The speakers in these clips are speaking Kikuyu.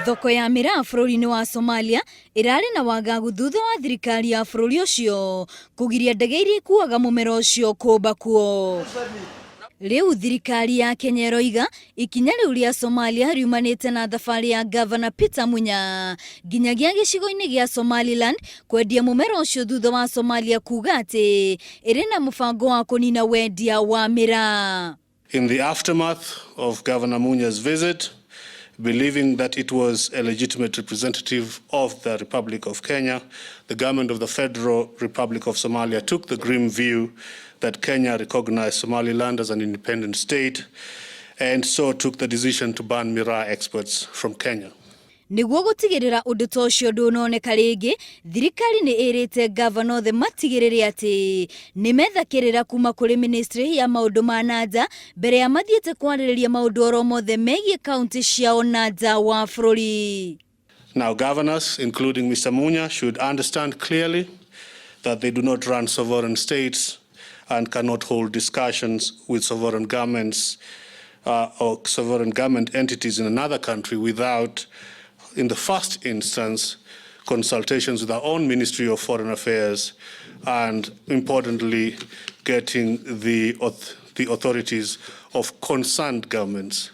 Thoko ya mĩraa bũrũri-inĩ wa Somalia ĩrarĩ na wagagu thutha wa thirikari ya bũrũri ũcio kũgiria ndege iria ikuaga mũmera ũcio kũmba kuo. Rĩu thirikari ya Kenya ĩroiga ikinya rĩu rĩa Somalia riumanĩte na thabarĩ ya Gavana Peter Munya nginyagia gĩcigo-inĩ gĩa Somaliland kwendia mũmera ũcio thutha wa Somalia kuga atĩ ĩrĩ na mũbango wa kũnina wendia wa mĩraa. In the aftermath of Governor Munya's visit, believing that it was a legitimate representative of the Republic of Kenya, the government of the Federal Republic of Somalia took the grim view that Kenya recognized Somaliland as an independent state and so took the decision to ban miraa exports from Kenya. Nĩguo gũtigĩrĩra ũndũ ta ũcio ndũnoneka rĩngĩ, thirikari nĩ ĩrĩte ngavana othe matigĩrĩre atĩ nĩ metha kĩrĩra kuma kũrĩ ministry ya maũndũ ma na nja mbere ya mathiĩte kwarĩrĩria maũndũ oro mothe megiĩ kaunti ciao na nja wa bũrũri. Now, governors, including Mr. Munya, should understand clearly that they do not run sovereign states and cannot hold discussions with sovereign governments or sovereign government entities in another country without, in the first instance, consultations with our own Ministry of Foreign Affairs and, importantly, getting the authorities of concerned governments.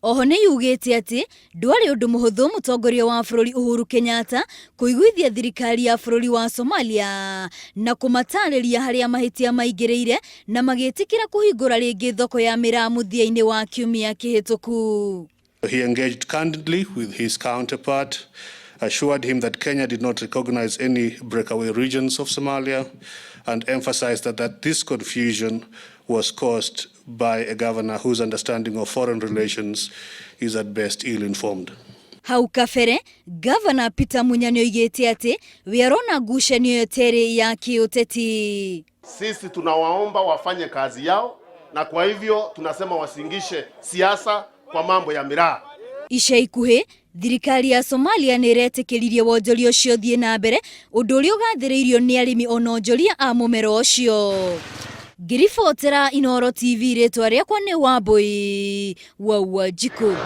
Oho nĩ yugĩte atĩ ndwarĩ ũndũ mũhũthũ mũtongoria wa bũrũri Uhuru Kenyatta kũiguithia thirikari ya bũrũri wa Somalia na kũmatarĩria harĩa mahĩtia maingĩrĩire na magĩtĩkĩra kũhingũra rĩngĩ thoko ya mĩraa mũthia-inĩ wa kiumia kĩhĩtũku. He engaged candidly with his counterpart, assured him that Kenya did not recognize any breakaway regions of Somalia, and emphasized that this confusion was caused by a governor whose understanding of foreign relations is at best ill-informed. Hau kabere, Gavana Peter Munya nĩoigĩte atĩ we arona ngucanio ĩyo terĩ ya kĩũteti. Sisi tunawaomba wafanye kazi yao, na kwa hivyo tunasema wasiingishe siasa kwa mambo ya miraa. Ica ikuhĩ thirikari ya Somalia nĩ ĩretĩkĩririe wonjoria ũcio ũthiĩ na mbere, ũndũ ũrĩa ũgathĩrĩirio nĩ arĩmi ona onjoria a mũmera ũcio. Ngĩribotera Inooro TV, rĩtwa rĩakwa nĩ Wambui wa Wanjikũ.